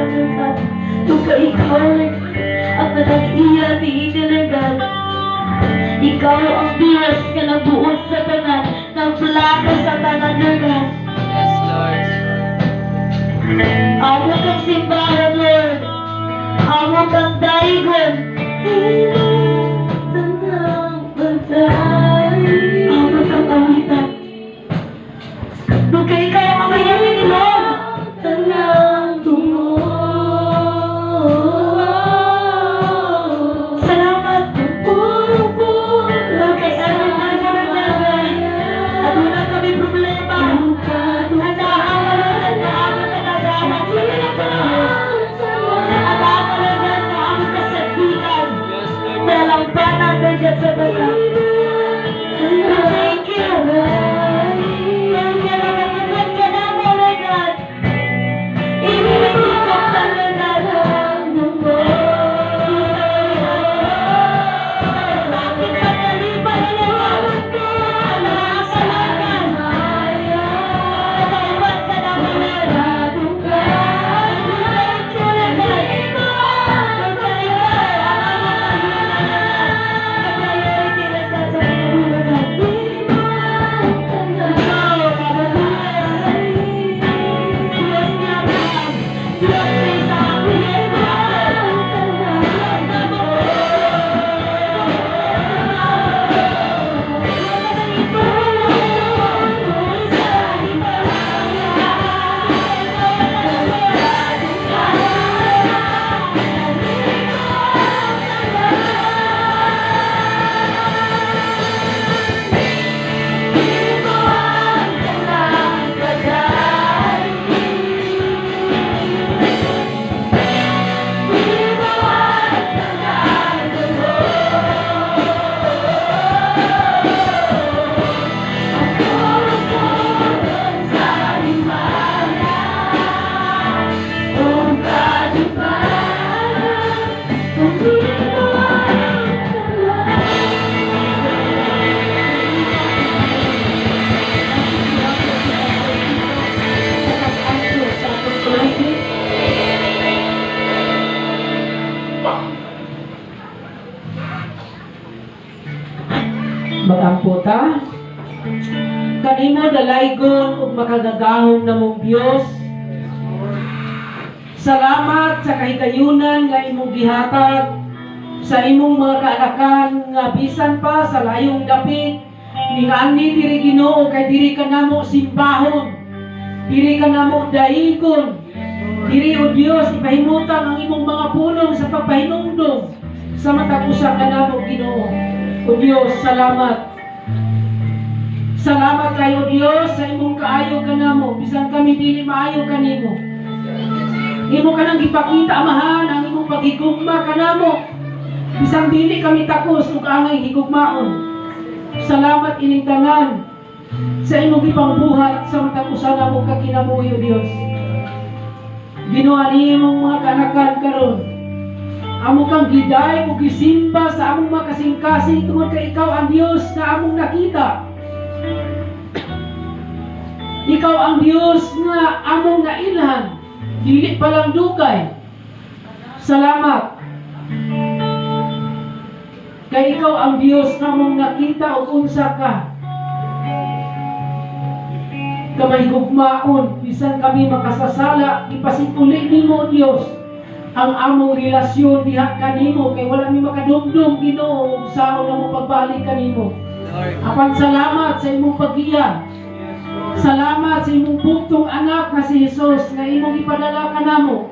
tanan, Lord God. Tungod ikaw, Lord God, ang nag-iya niini, Lord God. Ikaw ang Diyos nga nagbuot sa tanan, nagplano sa tanan, Lord God. Yes, Lord. Amo kang simbahon, Lord. Amo kang daygon. Tanang pagdaig. Amo kang awitan. Tungod ikaw ang mayari ni Lord. Tanang tungod. Salamat. Puro-puro Lord, kay ano na naman aduna kami problema. Anaa, Lord, na among kanagahan sa tanang panahon. Anaa, Lord, na among kasabikan. Yes, Lord. Nalampanan, Lord God, sa tanan. Thank you. Lord, nga nakatungod ka namo, Lord God. Imo may higuptan, Lord God. Sa pagkaliban, Lord God. Ang mga kasalanan. Nakauban ka namo, Lord. Thank you, Lord God. Lord God, ikaw ang among kahina, Lord God. Ang priority, Lord God, sa kinabuhi, Lord God. Ikaw ang Diyos. Diyos ni Abraham, Diyos ni Isaac, Diyos ni Jacob, Diyos na mo. Wala nang ito sa himala. Ikaw ang Imo ang tanang pagdaig. Imo ang tanang tungod. Ang puro-puro sa himala. Ug kadugay, imo ang tanang. Sa pag-ampo sa atong closing. Magampo ta. Kanimo dalaygon ug makagagahom namong Dios. Salamat sa kahigayunan nga imong gihatag sa imong mga kaanakan nga bisan pa sa layong dapit niani diri, Ginoo, kay diri ka namo simbahon. Diri ka namo daigon. Diri, o Dios, ipahimutang ang imong mga pulong sa pagpahinumdom sa matag usa kanamo, Ginoo. O Dios, salamat. Salamat kayo, Dios, sa imong kaayo kanamo bisan kami dili maayo kanimo. Imo kanang gipakita, Amahan, ang imong paghigugma kanamo. Bisan dili kami takos ug angay higugmaon. Salamat ining tanan sa imong gipangbuhat sa matag usa namo ka kinabuhi, o Dios. Ginoo, imong mga kaanakan karon. Amo kang giday ug gisimba sa among mga kasing-kasing tungod kay ikaw ang Dios na among nakita. Ikaw ang Dios nga among nailhan, dili pa lang dugay. Salamat. Kay ikaw ang Dios nga among nakita ug unsa ka. Kamahigugmaon, bisan kami makasasala, ipasig-uli nimo, Dios, ang among relasyon diha kanimo kay wala mi makadumdum, Ginoo, ug saon amo pagbalik kanimo. Lord. Apan salamat sa imong paggiya. Salamat sa imong bugtong anak nga si Jesus nga imong ipadala kanamo.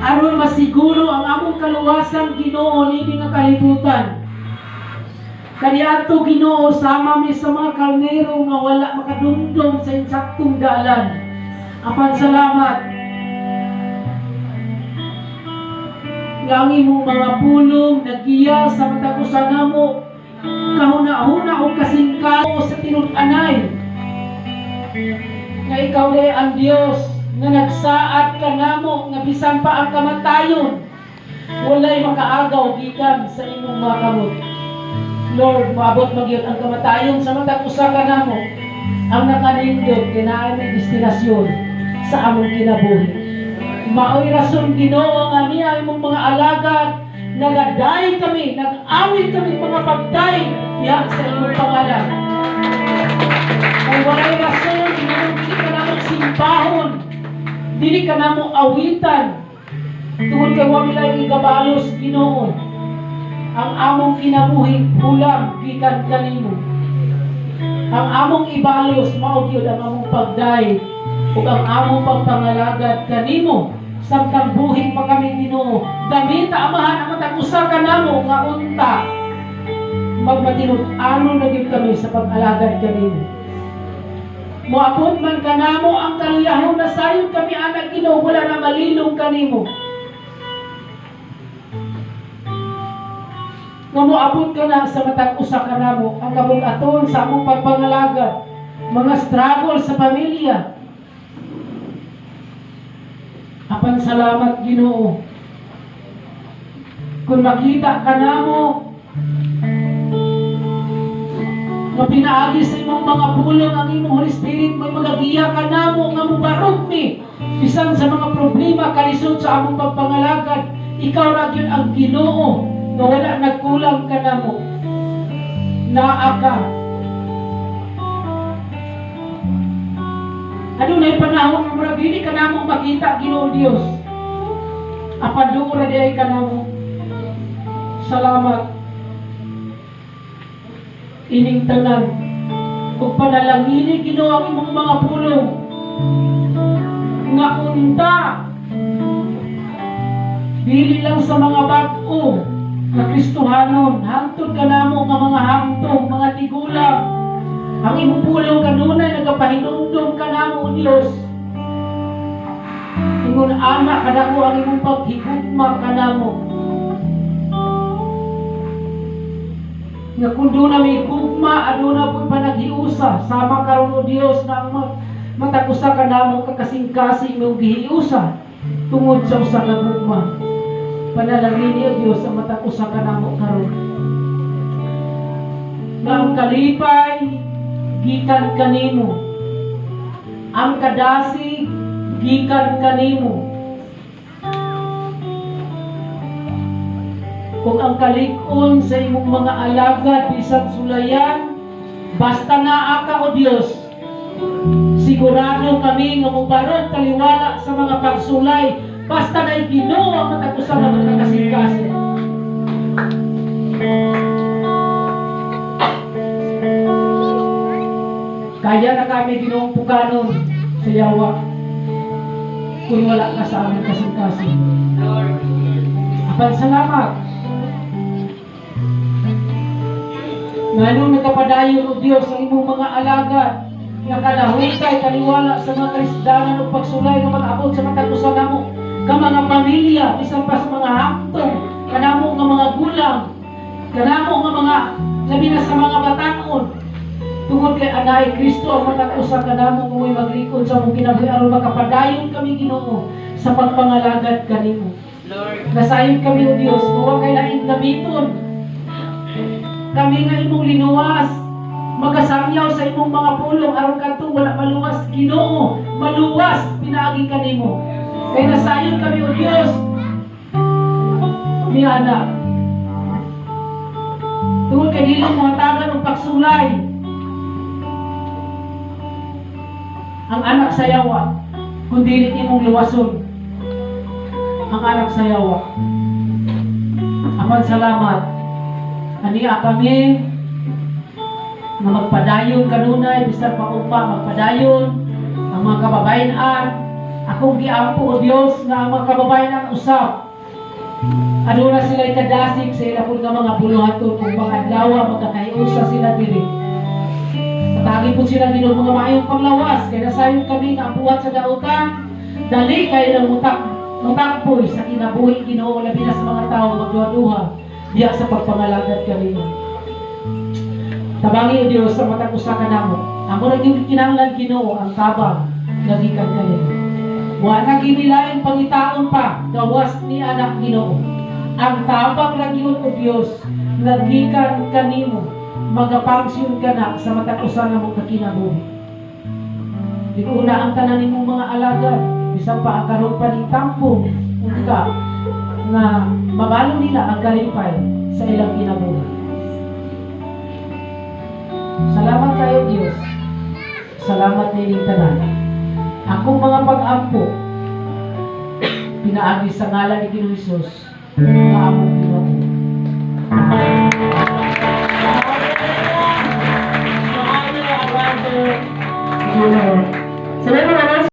Aron masiguro ang among kaluwasan, Ginoo, niini nga kalibutan. Kaniadto, Ginoo, sama mi sa mga karnero nga wala makadumdum sa insaktong dalan. Apan salamat nga ang imong mga pulong nagiya sa matag usa namo kahuna-huna o kasingkao sa tinud-anay nga ikaw diay ang Dios nga nagsaad kanamo nga bisan pa ang kamatayon walay makaagaw gikan sa imong mga kamot. Lord, moabot magyud ang kamatayon sa matag usa kanamo. Ang nakanindot kay naa may destinasyon sa among kinabuhi. Maoy rason, Ginoo, nga niya imong mga alagad, nagaday kami, nag-awit kami mga pagday diha sa imong pangalan. Kay walay rason nganong dili ka namo simbahon, dili ka namo awitan, tungod kay wa milay igabalos, Ginoo. Ang among kinabuhi hulam gikan kanimo. Ang among ibalos mao gyud ang among pagday ug ang among pagpangalagad kanimo samtang buhi pa kami, Ginoo. Gamita, Amahan, ang matag usa kanamo nga unta magmatinud-anon na gyud kami sa pag-alagad kanimo. Moabot man kanamo ang kaluyahon na sayon kami anak, Ginoo, wala na malilong kanimo. Nga moabot ka na sa matag usa kanamo ang kabug-aton sa among pagpangalagad, mga struggle sa pamilya. Apan salamat, Ginoo. Kung makita ka namo nga pinaagi sa imong mga pulong, ang imong Holy Spirit may magagiya ka namo nga mobarog mi bisan sa mga problema, kalisod sa among pagpangalagad, ikaw ra gyud ang Ginoo nga wala nagkulang kanamo. Naa ka. Adunay panahon nga murag dili ka namo makita, Ginoo Dios, apan duol ra diay kanamo. Salamat. Ining tanan ug panalangini, Ginoo, ang imong mga pulong nga unta dili lang sa mga bag-o nga Kristohanon, hangtod kanamo nga mga hamtong, mga tigulang. Ang imong pulong kanunay nagapahinumdom kanamo, O Dios. Ingon ana kadako ang imong paghigugma kanamo. Nga kung duna may gugma, aduna po'y panaghiusa. Sama karon, O Dios, na ang matag usa kanamo kakasing-kasing mong gihiusa tungod sa usa ka gugma. Panalangini, O Dios, ang matag usa kanamo karon. Nga ang kalipay gikan kanimo. Ang kadasig gikan kanimo. Kung ang kalig-on sa imong mga alagad bisan sulayan, basta naa ka, O Dios, sigurado kami nga mobarog taliwala sa mga pagsulay, basta na Ginoo ang matag usa nga mga kasing-kasing. Kaya na kami, Ginoong pukanon sa yawa kung wala ka sa aming kasing-kasing. Apan salamat. Nganong nagapadayon, O Dios, ang imong mga alagad nga kalahutay taliwala sa mga kalisdanan ug pagsulay nga mag-abot sa matag usa namo ka mga pamilya, bisan pa sa mga hamtong kanamo nga mga gulang, kanamo nga mga labi na sa mga batanon, tungod kay anay Kristo ang matag usa kanamo nga mo'y maglikod sa among kinabuhi aron makapadayon kami, Ginoo, sa pagpangalagad kanimo. Nasayon kami, O Dios, nga wa kay laing gamiton kami nga imong linuwas, magasangyaw sa imong mga pulong aron kadto wala maluwas, Ginoo, maluwas pinaagi kanimo. Kay nasayon kami, O Dios, miana tungod kay dili mo hatagan og pagsulay ang anak sa yawa kung dili imong luwason ang anak sa yawa. Apan salamat, aniya kami nga magpadayon kanunay bisan pa upa magpadayon ang mga kababayen-an. Akong giampo, O Dios, nga ang mga kababayen-an usab aduna sila kadasig sa ila pud nga mga buluhaton kung mga adlaw magkakahiusa sila diri. Patagi pud sila, Ginoo, mga maayong panglawas kay nasayon kami nga ang buhat sa dautan dali kay nang mutakpoy sa kinabuhi, Ginoo, labi na sa mga tawo magduha-duha diha sa pagpangalagad kanimo. Tabangi, O Dios, sa matag usa kanamo. Amo ra gyud kinahanglan, Ginoo, ang tabang nga gikan kanimo. Wa na ginilain pangitaon pa gawas ni anak, Ginoo. Ang tabang ra gyud, O Dios, nga gikan kanimo, magapangsyon ka na sa matag usa namo ka kinabuhi. Liguna ang tanan nimong mga alagad bisan Bisan pa ang karon pa ning tampo unta nga mabalo nila ang kalipay sa ilang kinabuhi. Salamat kayo, Diyos. Salamat nining tanan. Akong mga pag-ampo pinaagi sa ngalan ni Ginoong Hesus nga among Ginoo. Maayo ang brother. Junior.